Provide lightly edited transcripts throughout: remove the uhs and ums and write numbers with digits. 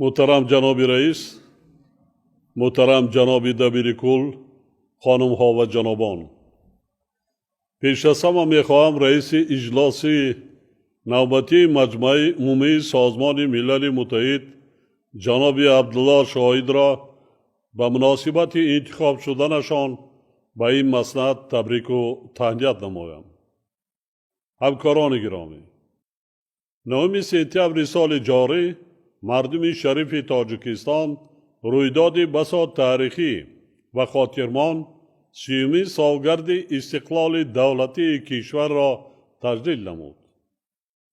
Муҳтарам ҷаноби раис, муҳтарам ҷаноби дабири кул, хонумҳо ва ҷанобон. Пеш аз ҳама мехоҳам раиси иҷлоси навбатии Маҷмаи Умумии Созмони Милали Муттаҳид ҷаноби Абдулло Шоҳидро ба муносибати интихоб шуданашон ба ин маснад табрику таҳният намоям. Ҳамкорони гиромӣ, 9 сентябри соли ҷорӣ мардуми шарифи Тоҷикистон рӯйдоди басо таърихӣ ва хотирмон, 30-умин солгарди истиқлоли давлатии кишварро таҷлил намуд.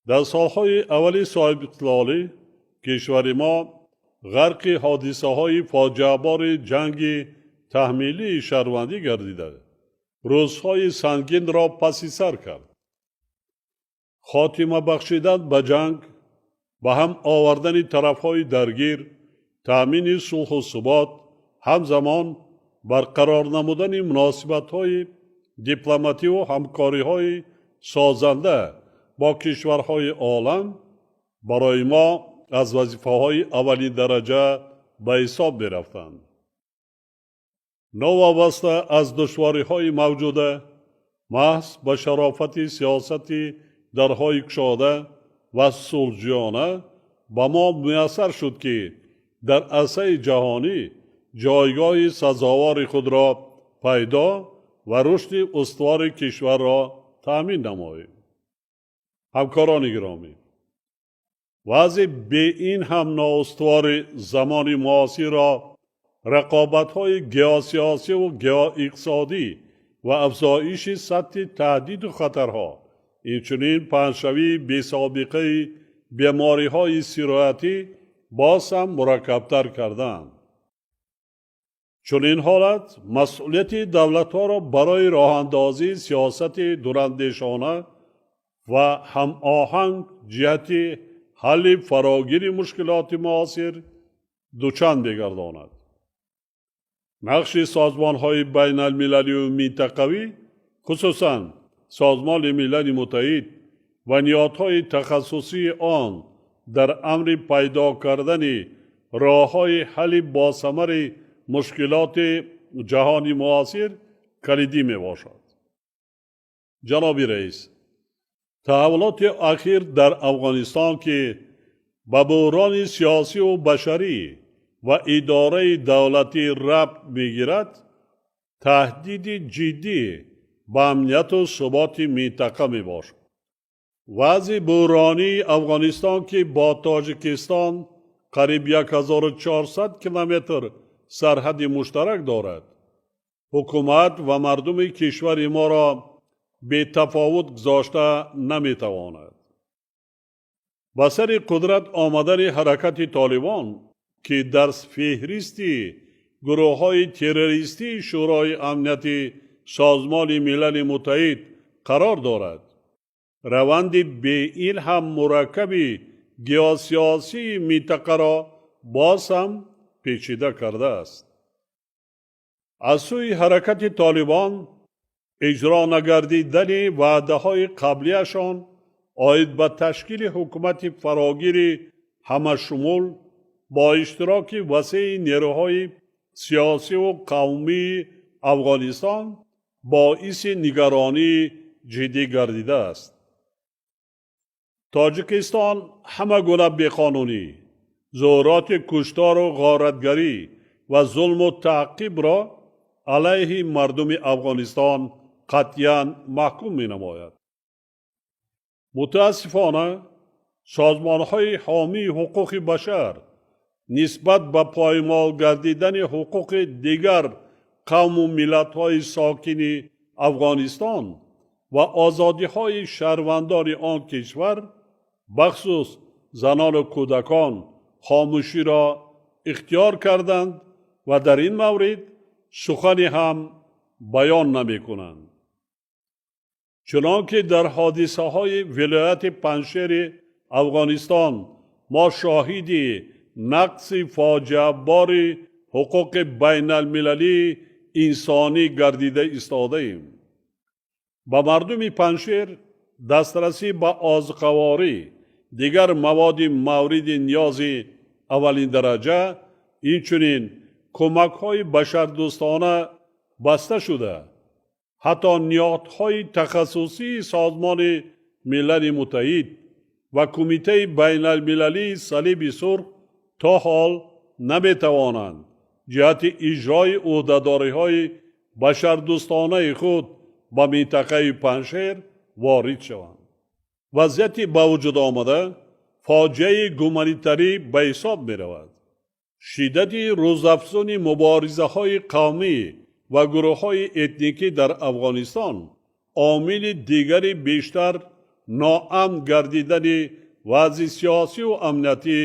Дар солҳои аввали соҳибистиқлолӣ кишвари мо ғарқи ҳодисаҳои фоҷиабори ҷанги таҳмилии шаҳрвандӣ гардида, рӯзҳои сангинро паси сар кард. Хотима бахшидан ба ҷанг, ба ҳам овардани тарафҳои даргир, таъмини сулҳу субот, ҳамзамон барқарор намудани муносибатҳои дипломативу ҳамкориҳои созанда бо кишварҳои олам барои мо аз вазифаҳои аввалиндараҷа ба ҳисоб мерафтанд. Новобаста аз душвориҳои мавҷуда, маҳз ба шарофати сиёсати дарҳои кушода ва сулҳҷӯёна ба мо муяссар шуд, ки дар арсаи ҷаҳонӣ ҷойгоҳи сазовори худро пайдо ва рушди устувори кишварро таъмин намоем. Ҳамкорони гиромӣ, вазъи беин ҳам ноустувори замони муосирро рақобатҳои геосиёсиву геоиқтисодӣ ва афзоиши сатҳи таҳдиду хатарҳо, инчунин паҳншавии бесобиқаи бемориҳои сироятӣ боз ҳам мураккабтар кардаанд. Чунин ҳолат масъулияти давлатҳоро барои роҳандозии сиёсати дурандешона ва ҳамоҳанг ҷиҳати ҳалли фарогири мушкилоти муосир дучанд мегардонад. Нақши созмонҳои байналмилалию минтақавӣ, хусусан Созмони Милали Муттаҳид ва ниҳодҳои тахассусии он дар амри пайдо кардани роҳҳои ҳалли босамари мушкилоти ҷаҳони муосир калидӣ мебошад. Ҷаноби раис, таҳаввулоти ахир дар Афғонистон, ки ба буҳрони сиёсиву башарӣ ва идораи давлатӣ рабт мегирад, таҳдиди ҷиддӣ ба амнияту суботи минтақа мебошад. Вазъи буҳронии Афғонистон, ки бо Тоҷикистон қариб 1400 километр сарҳади муштарак дорад, ҳукумат ва мардуми кишвари моро бетафовут гузошта наметавонад. Ба сари қудрат омадани ҳаракати Толибон, ки дар феҳристи гурӯҳҳои террористии Шӯрои Амнияти Созмони Милали Муттаҳид қарор дорад, раванди беин ҳам мураккаби геосиёсии минтақаро боз ҳам печида кардааст. Аз сӯи ҳаракати Толибон иҷро нагардидани ваъдаҳои қаблияшон оид ба ташкили ҳукумати фарогири ҳамашумул бо иштироки васеи нерӯҳои сиёсиву қавмии Афғонистон боиси нигаронии ҷиддӣ гардидааст. Тоҷикистон ҳама гуна беқонунӣ, зуҳуроти куштору ғоратгарӣ ва зулму таъқибро алайҳи мардуми Афғонистон қатъиян маҳкум менамояд. Мутаассифона, созмонҳои ҳомии ҳуқуқи башар нисбат ба поймол гардидани ҳуқуқи дигар қавму миллатҳои сокини Афғонистон ва озодиҳои шаҳрвандони он кишвар, бахусус занону кӯдакон, хомӯширо ихтиёр карданд ва дар ин маврид сухане ҳам баён намекунанд. Чунон ки дар ҳодисаҳои вилояти Панҷшери Афғонистон мо шоҳиди нақзи фоҷиабори ҳуқуқи байналмилалии инсонӣ гардида истодаем, ба мардуми Панҷшер дастрасӣ ба озуқаворӣ, дигар маводи мавриди ниёзи Аввалиндараҷа, инчунин кӯмакҳои башардӯстона баста шуда, ҳатто ниҳодҳои тахассусии Созмони Милали Муттаҳид ва Кумитаи байналмилалии Салиби Сурх то ҳол наметавонанд ҷиҳати иҷрои ӯҳдадориҳои башардӯстонаи худ ба минтақаи Панҷшер ворид шаванд. Вазъияти ба вуҷуд омада фоҷиаи гуманитарӣ ба ҳисоб меравад. Шиддати рӯзафзуни муборизаҳои қавмӣ ва гурӯҳҳои этникӣ дар Афғонистон омили дигари бештар ноамн гардидани вазъи сиёсиву амниятӣ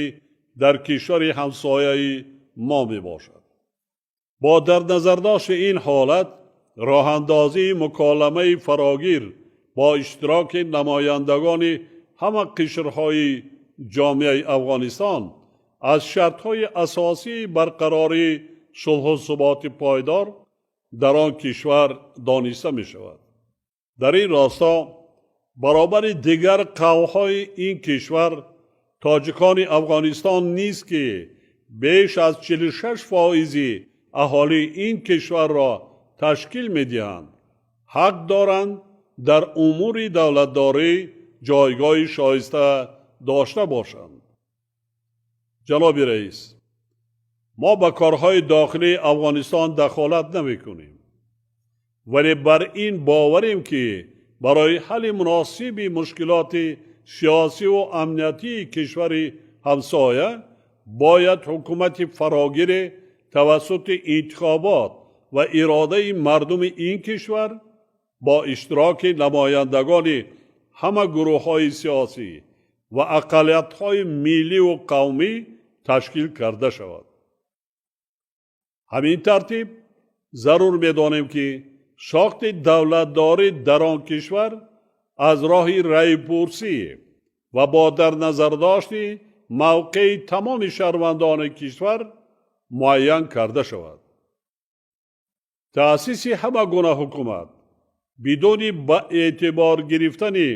дар кишвари ҳамсояи мо мебошад. Бо дар назардошти ин ҳолат, роҳандозии муколамаи фарогир бо иштироки намояндагони ҳама қишрҳои ҷомеаи Афғонистон аз шартҳои асосии барқарории сулҳу суботи пойдор дар он кишвар дониста мешавад. Дар ин росто баробари дигар қавмҳои ин кишвар, тоҷикони Афғонистон низ, ки беш аз 46 фоизи аҳолии ин кишварро ташкил медиҳанд, ҳақ доранд дар умури давлатдорӣ ҷойгоҳи шоиста дошта бошанд. Ҷаноби раис, мо ба корҳои дохилии Афғонистон дахолат намекунем, вале бар ин боварем, ки барои ҳалли муносиби мушкилоти сиёсиву амниятии кишвари ҳамсоя бояд ҳукумати фарогире тавассути интихобот ва иродаи мардуми ин кишвар бо иштироки намояндагони ҳама гурӯҳҳои сиёсӣ ва ақаллиятҳои милливу қавмӣ ташкил карда шавад. Ҳамин тартиб, зарур медонем, ки сохти давлатдорӣ дар он кишвар аз роҳи раъйпурсӣ ва бо дар назардошти мавқеи тамоми шаҳрвандони кишвар муайян карда шавад. Таъсиси ҳама гуна ҳукумат бидуни ба эътибор гирифтани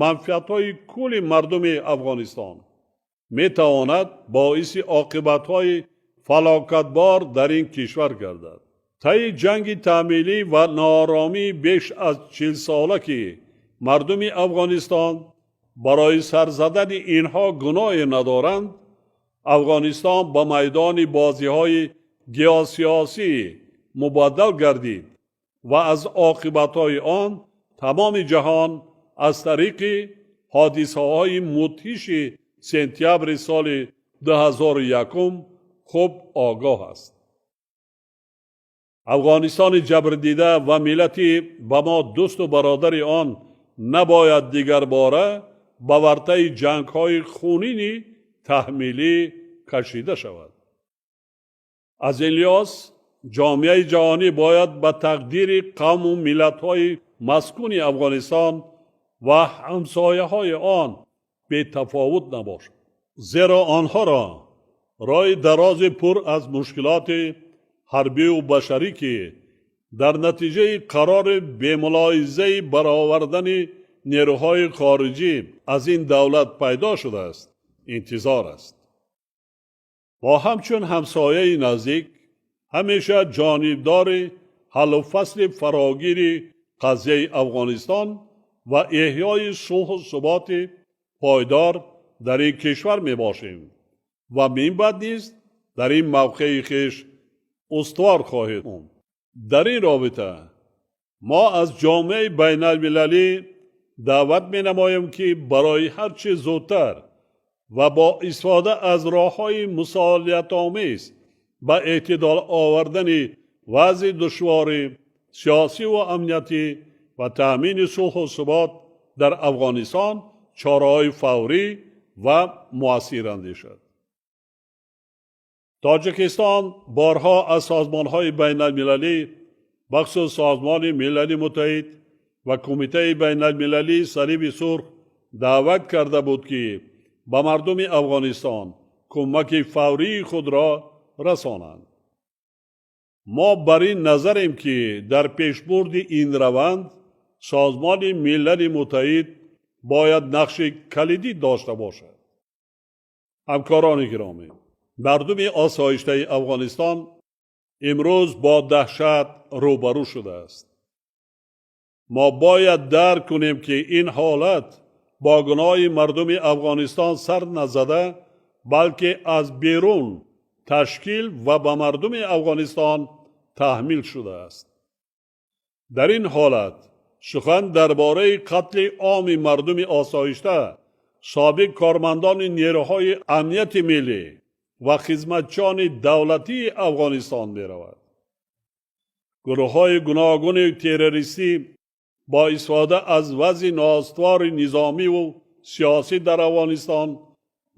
манфиатҳои кулли мардуми Афғонистон метавонад боиси оқибатҳои фалокатбор дар ин кишвар гардад. Таи ҷанги таҳмилӣ ва нооромии беш аз 40-сола, ки мардуми Афғонистон барои сар задани инҳо гуноҳе надоранд, Афғонистон ба майдони бозиҳои геосиёсӣ мубаддал гардид ва аз оқибатҳои он тамоми ҷаҳон аз тариқи ҳодисаҳои мудҳиши сентябри соли 2001 хуб огоҳ аст. Афғонистони ҷабрдида ва миллати ба мо дӯсту бародари он набояд дигарбора ба вартаи ҷангҳои хунини таҳмилӣ кашида шавад. Аз ин лиҳоз, ҷомеаи ҷаҳонӣ бояд ба тақдири қавму миллатҳои маскуни Афғонистон ва ҳамсояҳои он бетафовут набошад, зеро онҳоро роҳи дарози пур аз мушкилоти ҳарбиву башарӣ, ки дар натиҷаи қарори бемулоҳизаи баровардани нерӯҳои хориҷӣ аз ин давлат пайдо шудааст, интизор аст. Мо ҳамчун ҳамсояи наздик ҳамеша ҷонибдори ҳаллу фасли фарогири қазияи Афғонистон ва эҳёи сулҳу суботи пойдор дар ин кишвар мебошем ва минбаъд низ дар ин мавқеи хеш устувор хоҳем монд. Дар ин робита мо аз ҷомеаи байналмилалӣ даъват менамоем, ки барои ҳар чӣ зудтар ва бо истифода аз роҳҳои мусолиҳатомез ба эътидол овардани вазъи душвори сиёсиву амниятӣ ва таъмини сулҳу субот дар Афғонистон чораҳои фаврӣ ва муассир андешад. Тоҷикистон борҳо аз созмонҳои байналмилалӣ, бахусус Созмони Милали Муттаҳид ва Кумитаи байналмилалии Салиби Сурх даъват карда буд, ки ба мардуми Афғонистон кӯмаки фаврии худро расонанд. Мо бар ин назарем, ки дар пешбурди ин раванд Созмони Милали Муттаҳид бояд нақши калидӣ дошта бошад. Ҳамкорони гиромӣ, Мардуми осоиштаи Афғонистон имрӯз бо даҳшат рӯбарӯ шудааст. Мо бояд дарк кунем, ки ин ҳолат бо гуноҳи мардуми Афғонистон сар назада, балки аз берун ташкил ва ба мардуми Афғонистон таҳмил шудааст. Дар ин ҳолат сухан дар бораи қатли оми мардуми осоишта, собиқ кормандони нерӯҳои амнияти миллӣ ва хизматчиёни давлатии Афғонистон меравад. Гурӯҳҳои гуногуни террористӣ бо истифода аз вазъи ноустувори низомиву сиёсӣ дар Афғонистон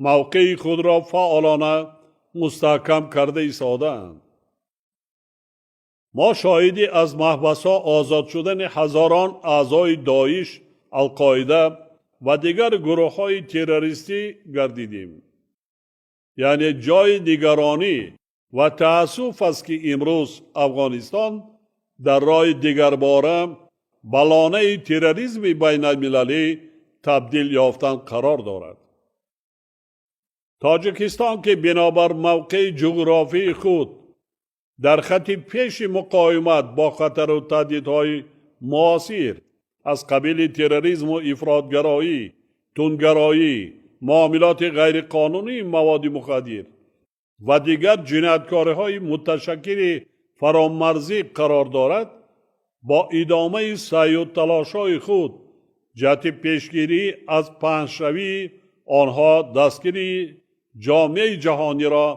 мавқеи худро фаъолона мустаҳкам карда истодаанд. Мо шоҳиди аз маҳбасҳо озод шудани ҳазорон аъзои Доиш, Алқоида ва дигар гурӯҳҳои террористӣ гардидем. Яъне ҷои нигаронӣ ва таассуф аст, ки имрӯз Афғонистон дар роҳи дигарбора ба лонаи терроризми байналмилалӣ табдил ёфтан қарор дорад. Тоҷикистон, ки бинобар мавқеи ҷуғрофии худ дар хати пеши муқовимат бо хатару таҳдидҳои муосир аз қабили терроризму ифротгароӣ, тундгароӣ, муомилоти ғайриқонунии маводи мухаддир ва дигар ҷинояткориҳои муташаккили фаромарзӣ қарор дорад, бо идомаи саъю талошҳои худ ҷиҳати пешгирӣ аз паҳншавии онҳо дастгирии ҷомеаи ҷаҳониро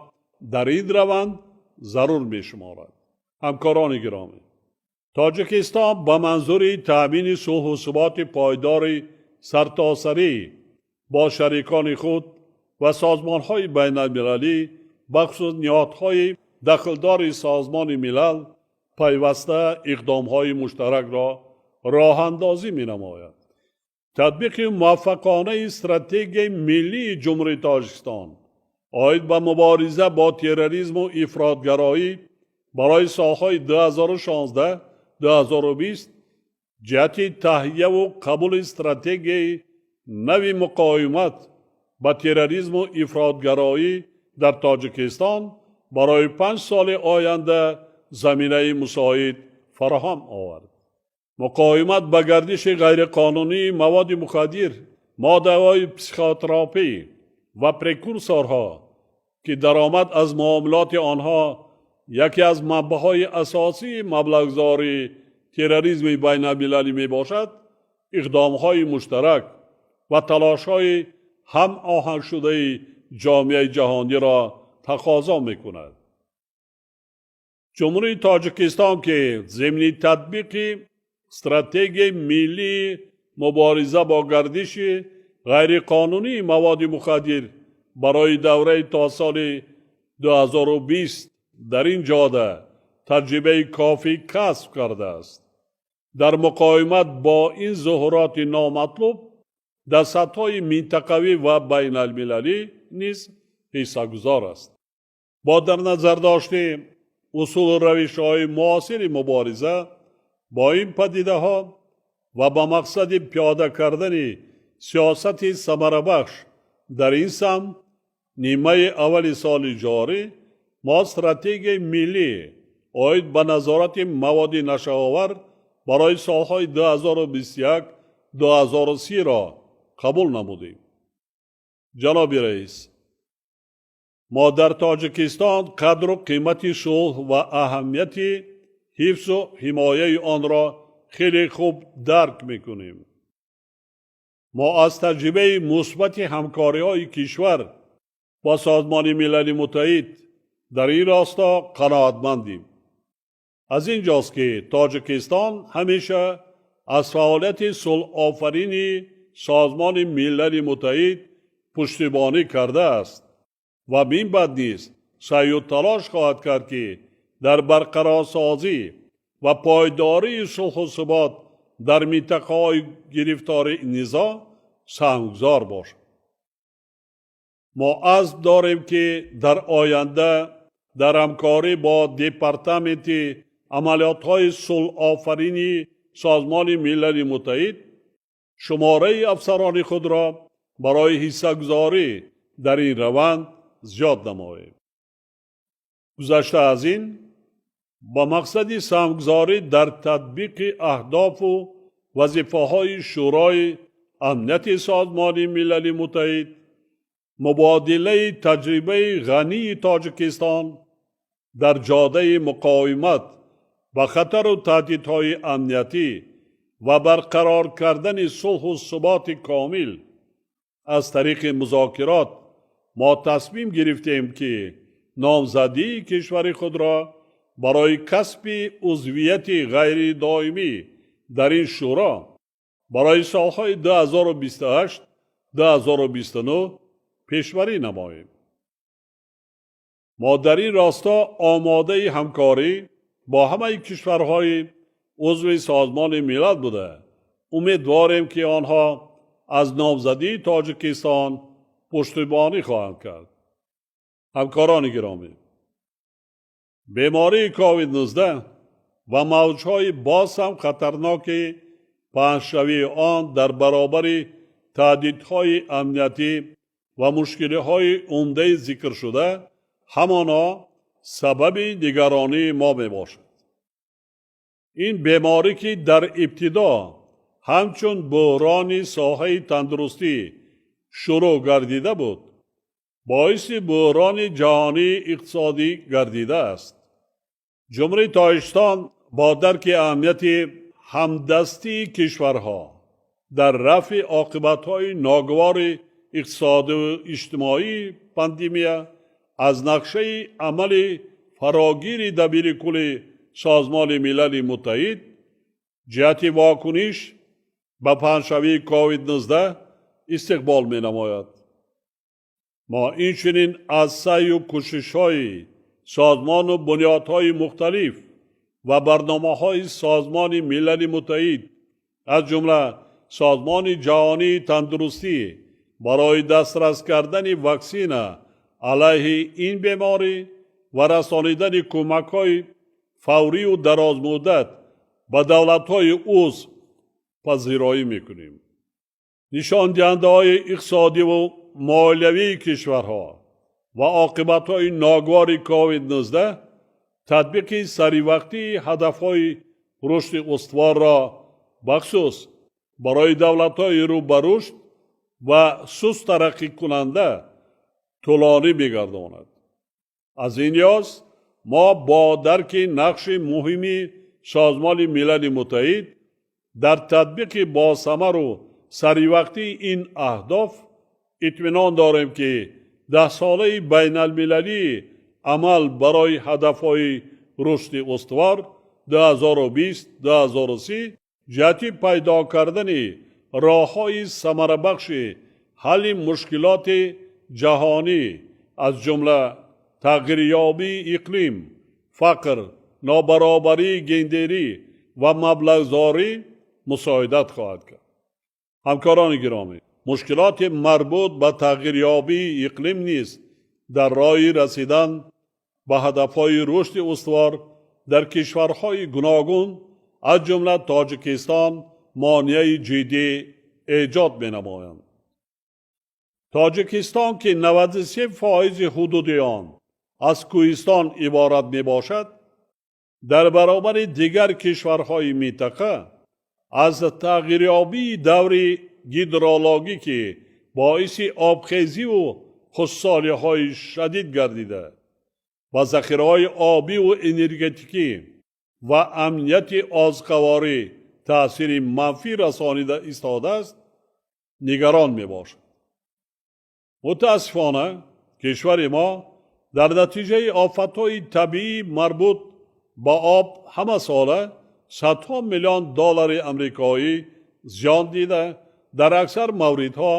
дар ин раванд зарур мешуморад. Ҳамкорони гиромӣ, Тоҷикистон ба манзури таъмини сулҳу суботи пойдори сартосарӣ бо шарикони худ ва созмонҳои байналмилалӣ, бахусус ниҳодҳои дахлдори Созмони Милал, пайваста иқдомҳои муштаракро роҳандозӣ менамояд. Татбиқи муваффақонаи стратегияи миллии Ҷумҳурии Тоҷикистон оид ба мубориза бо терроризму ифротгароӣ барои солҳои 2016-2020 ҷиҳати таҳияву қабули стратегияи нави муқовимат ба терроризму ифротгароӣ дар Тоҷикистон барои 5 соли оянда заминаи мусоид фароҳам овард. Муқовимат ба гардиши ғайриқонунии маводи мухаддир, моддаҳои психотропӣ ва прекурсорҳо, ки даромад аз муомилоти онҳо яке аз манбаъҳои асосии маблағгузории терроризми байналмилалӣ мебошад, иқдомҳои муштарак ва талошҳои ҳамоҳангшудаи ҷомеаи ҷаҳониро тақозо мекунад. Ҷумҳурии Тоҷикистон, ки зимни татбиқи стратегияи миллии мубориза бо гардиши ғайриқонунии маводи мухаддир барои давраи то соли 2020 дар ин ҷода таҷрибаи кофӣ касб кардааст, дар муқовимат бо ин зуҳуроти номатлуб дар сатҳҳои минтақавӣ ва байналмилалӣ низ ҳиссагузор аст. Бо дар назардошти усулу равишҳои муосири мубориза бо ин падидаҳо ва ба мақсади пиёда кардани сиёсати самарабахш дар ин самт, нимаи аввали соли ҷорӣ мо стратегияи миллӣ оид ба назорати маводи нашъаовар барои солҳои 2021-2030-ро қабул намудем. Ҷаноби раис, мо дар Тоҷикистон қадру қимати сулҳ ва аҳамияти ҳифзу ҳимояи онро хеле хуб дарк мекунем. Мо аз таҷрибаи мусбати ҳамкориҳои кишвар бо Созмони Милали Муттаҳид дар ин росто қаноатмандем. Аз ин ҷост, ки Тоҷикистон ҳамеша аз фаъолияти сулҳофарини Созмони Милали Муттаҳид пуштибонӣ кардааст ва минбаъд низ саъю талош хоҳад кард, ки дар барқарорсозӣ ва пойдории сулҳу субот дар минтақаҳои гирифтори низоъ саҳмгузор бошад. Мо азм дорем, ки дар оянда дар ҳамкорӣ бо Департаменти амалиётҳои сулҳофарини Созмони Милали Муттаҳид шумораи афсарони худро барои ҳиссагузорӣ дар ин раванд зиёд намоем. Гузашта аз ин, ба мақсади саҳмгузорӣ дар татбиқи аҳдофу вазифаҳои Шӯрои Амнияти Созмони Милали Муттаҳид, мубодилаи таҷрибаи ғании Тоҷикистон дар ҷодаи муқовимат ба хатару таҳдидҳои амниятӣ ва барқарор кардани сулҳу суботи комил аз тариқи музокирот, мо тасмим гирифтем, ки номзадии кишвари худро барои касби узвияти ғайридоимӣ дар ин шӯро барои солҳои 2028-2029 пешбарӣ намоем. Мо дар ин росто омодаи ҳамкорӣ бо ҳамаи кишварҳои узви Созмони Милал буда, умедворем, ки онҳо аз номзадии Тоҷикистон пуштибонӣ хоҳанд кард. Ҳамкорони гиромӣ, бемории COVID-19 ва мавҷҳои боз ҳам хатарноки паҳншавии он дар баробари таҳдидҳои амниятӣ ва мушкилиҳои умдаи зикршуда ҳамоно сабаби нигаронии мо мебошад. Ин беморӣ, ки дар ибтидо ҳамчун буҳрони соҳаи тандурустӣ шурӯъ гардида буд, боиси буҳрони ҷаҳонии иқтисодӣ гардидааст. Ҷумҳурии Тоҷикистон бо дарки аҳамияти ҳамдастии кишварҳо дар рафъи оқибатҳои ногувори иқтисодию иҷтимоии пандемия аз нақшаи амали фарогири Дабири кулли Созмони Милали Муттаҳид ҷиҳати вокуниш ба паҳншавии COVID-19 истиқбол менамояд. Мо инчунин аз саъю кӯшишҳои созмону бунёдҳои мухталиф ва барномаҳои Созмони Милали Муттаҳид, аз ҷумла Созмони Ҷаҳонии Тандурустӣ, барои дастрас кардани ваксина алайҳи ин беморӣ ва расонидани кӯмакҳои фаврию дарозмуддат ба давлатҳои узв пазироӣ мекунем. Нишондиҳандаҳои иқтисодиву молиявии кишварҳо ва оқибатҳои ногувори COVID-19 татбиқи саривақтии ҳадафҳои рушди устуворро бахусус барои давлатҳои рӯ ба рушд ва суст тараққикунанда тӯлонӣ мегардонад. Аз ин лиҳоз, мо бо дарки нақши муҳими Созмони Милали Муттаҳид дар татбиқи босамару саривақтии ин аҳдоф итминон дорем, ки Даҳсолаи байналмилалии амал барои ҳадафҳои рушди устувор 2020-2030 ҷиҳати пайдо кардани роҳҳои самарабахши ҳалли мушкилоти ҷаҳонӣ, аз ҷумла тағйирёбии иқлим, фақр, нобаробарии гендерӣ ва маблағгузорӣ мусоидат хоҳад кард. Ҳамкорони гиромӣ, мушкилоти марбут ба тағйирёбии иқлим низ дар роҳи расидан ба ҳадафҳои рушди устувор дар кишварҳои гуногун, аз ҷумла Тоҷикистон, монеаи ҷиддӣ эҷод менамоянд. Тоҷикистон, ки 93 фоизи ҳудуди он аз кӯҳистон иборат мебошад, дар баробари дигар кишварҳои минтақа аз тағйирёбии даври гидрологӣ, ки боиси обхезиву хушксолиҳои шадид гардида, ба захираҳои обиву энергетикӣ ва амнияти озуқаворӣ таъсири манфӣ расонида истодааст, нигарон мебошад. Мутаассифона, кишвари мо дар натиҷаи офатҳои табиӣ марбут ба об ҳамасола садҳо миллион доллари амрикоӣ зиён дида, дар аксар мавридҳо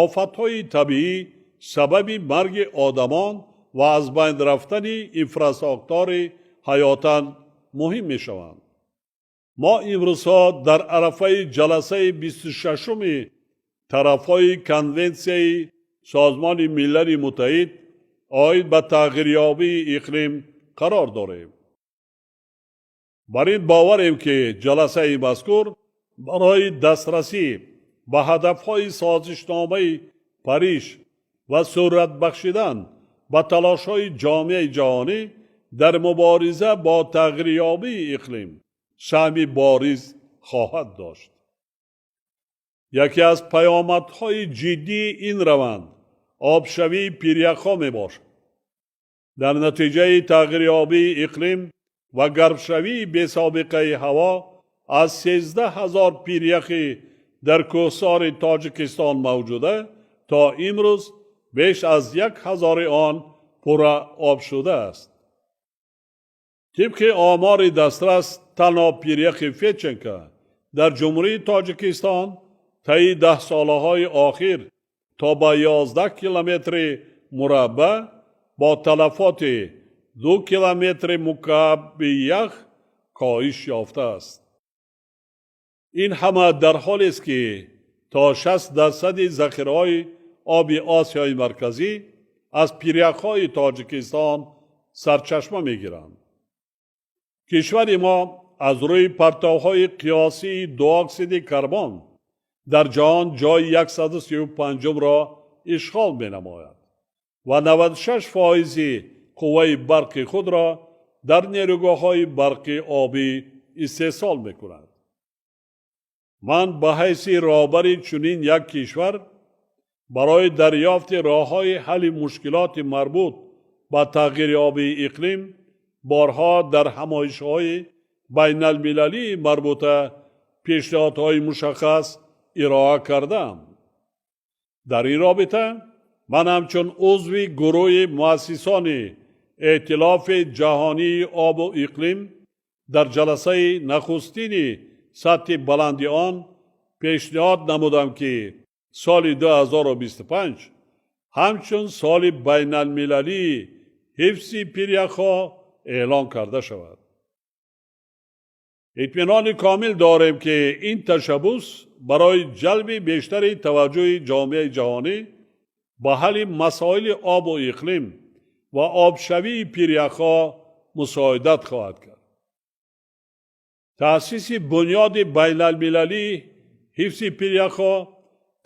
офатҳои табиӣ сабаби марги одамон ва аз байн рафтани инфрасохтори ҳаётан муҳим мешаванд. Мо имрӯзҳо дар арафаи ҷаласаи 26-уми тарафҳои Конвенсияи Созмони Милали Муттаҳид оид ба тағйирёбии иқлим қарор дорем. Бар ин боварем, ки ҷаласаи мазкур барои дастрасӣ ба ҳадафҳои Созишномаи Париж ва суръат бахшидан ба талошҳои ҷомеаи ҷаҳонӣ Дар мубориза бо тағйирёбии иқлим саҳми бориз хоҳад дошт. Яке аз паёмадҳои ҷиддии ин раванд обшавии пиряхҳо мебошад. Дар натиҷаи тағйирёбии иқлим ва гармшавии бесобиқаи ҳаво аз 13 000 пиряхи дар кӯҳсори Тоҷикистон мавҷуда то имрӯз беш аз 1000-и он пурра об шудааст. Тибқи омори дастрас, танҳо пиряхи Федченко дар Ҷумҳурии Тоҷикистон таи даҳсолаҳои охир то ба 11 километри мураббаъ бо талафоти 2 километри мукааби ях коҳиш ёфтааст. Ин ҳама дар ҳолест, ки то 60 дарсади захираҳои оби Осиёи Марказӣ аз пиряхҳои Тоҷикистон сарчашма мегиранд. Кишвари мо аз рӯи партовҳои қиёсии дуоксиди карбон дар ҷаҳон ҷои 135-умро ишғол менамояд ва 96 фоизи қувваи барқи худро дар нерӯгоҳҳои барқи обӣ истеҳсол мекунад. Ман ба ҳайси роҳбари чунин як кишвар барои дарёфти роҳҳои ҳалли мушкилоти марбут ба тағйирёбии иқлим борҳо дар ҳамоишҳои байналмилалии марбута пешниҳодҳои мушаххас ироа кардаам. Дар ин робита ман ҳамчун узви гурӯҳи муассисони Эътилофи ҷаҳонии обу иқлим дар ҷаласаи нахустини сатҳи баланди он пешниҳод намудам, ки соли 2025 ҳамчун соли байналмилалии ҳифзи пиряхҳо эълон карда шавад. Итминони комил дорем, ки ин ташаббус барои ҷалби бештари таваҷҷӯҳи ҷомеаи ҷаҳонӣ ба ҳалли масоили обу иқлим ва обшавии пиряхҳо мусоидат хоҳад кард. Таъсиси Бунёди байналмилалии ҳифзи пиряхҳо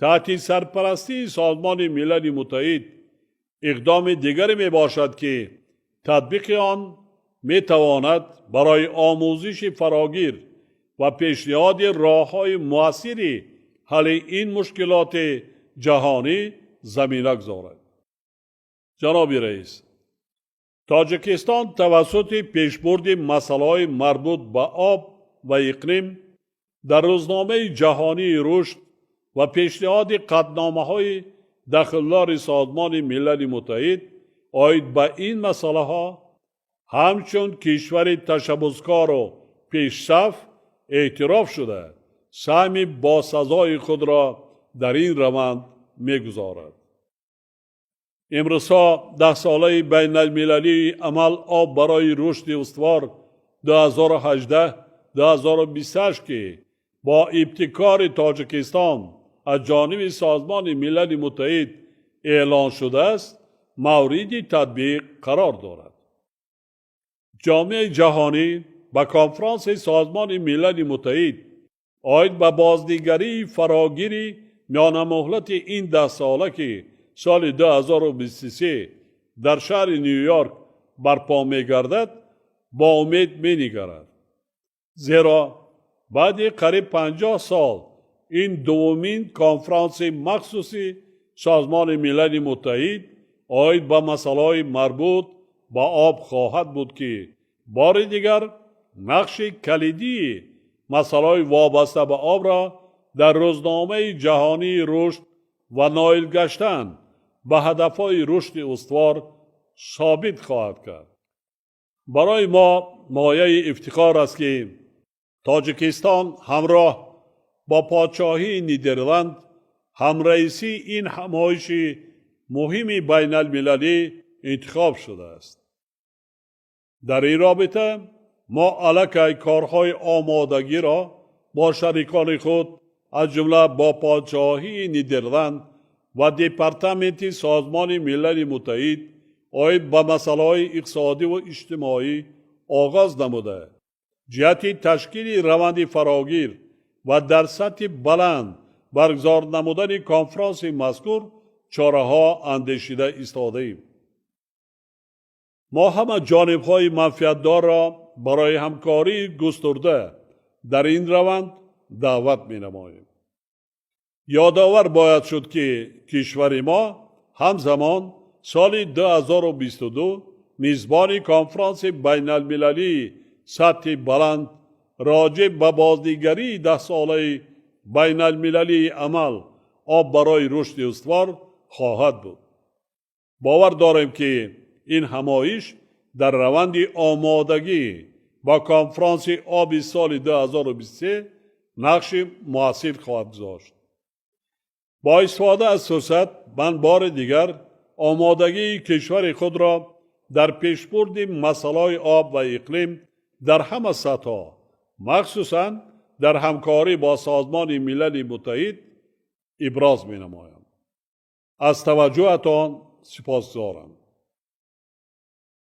таҳти сарпарастии Созмони Милали Муттаҳид иқдоми дигаре мебошад, ки татбиқи он метавонад барои омӯзиши фарогир ва пешниҳоди роҳҳои муассири ҳалли ин мушкилоти ҷаҳонӣ замина гузорад. Ҷаноби раис, Тоҷикистон тавассути пешбурди масъалаҳои марбут ба об ва иқлим дар рӯзномаи ҷаҳонии рушд ва пешниҳоди қатъномаҳои дахлдори Созмони Милали Муттаҳид оид ба ин масъалаҳо ҳамчун кишвари ташаббускору пешсаф эътироф шуда, саҳми босазои худро дар ин раванд мегузорад. Имрӯзҳо даҳсолаи байналмилалии амал «Об барои рушди устувор 2018-2028», ки бо ибтикори Тоҷикистон аз ҷониби Созмони Милали Муттаҳид эълон шудааст, мавриди татбиқ қарор дорад. Ҷомеаи ҷаҳонӣ ба конфронси Созмони Милали Муттаҳид оид ба бознигарии фарогири миёнамуҳлати ин даҳсола, ки соли 2023 дар шаҳри Ню Йорк барпо мегардад, бо умед менигарад, зеро баъди қариб 50 сол ин дуввумин конфронси махсуси Созмони Милали Муттаҳид оид ба масъалаҳои марбут ба об хоҳад буд, ки бори дигар нақши калидии масъалаҳои вобаста ба обро дар рӯзномаи ҷаҳонии рушд ва ноил гаштан ба ҳадафҳои рушди устувор собит хоҳад кард. Барои мо мояи ифтихор аст, ки Тоҷикистон ҳамроҳ бо Подшоҳии Нидерланд ҳамраисии ин ҳамоиши муҳими байналмилалӣ интихоб шудааст. Дар ин робита мо аллакай корҳои омодагиро бо шарикони худ, аз ҷумла бо Подшоҳии Нидерланд ва Департаменти Созмони Милали Муттаҳид оид ба масъалаҳои иқтисодиву иҷтимоӣ оғоз намуда, ҷиҳати ташкили раванди фарогир ва дар сатҳи баланд баргузор намудани конфронси мазкур чораҳо андешида истодаем. Мо ҳама ҷонибҳои манфиатдорро барои ҳамкории густурда дар ин раванд даъват менамоем. Ёдовар бояд шуд, ки кишвари мо ҳамзамон соли 2022 мизбони конфронси байналмилалии сатҳи баланд роҷеъ ба бознигарии даҳсолаи байналмилалии амал «Об барои рушди устувор» хоҳад буд. Бовар дорем, ки ин ҳамоиш дар раванди омодагӣ ба конфронси оби соли 2023 нақши муассир хоҳад гузошт. Бо истифода аз фурсат ман бори дигар омодагии кишвари худро дар пешбурди масъалаҳои об ва иқлим дар ҳама сатҳҳо, махсусан дар ҳамкорӣ бо Созмони Милали Муттаҳид, иброз менамоям. Аз таваҷҷӯҳатон сипосгузорам.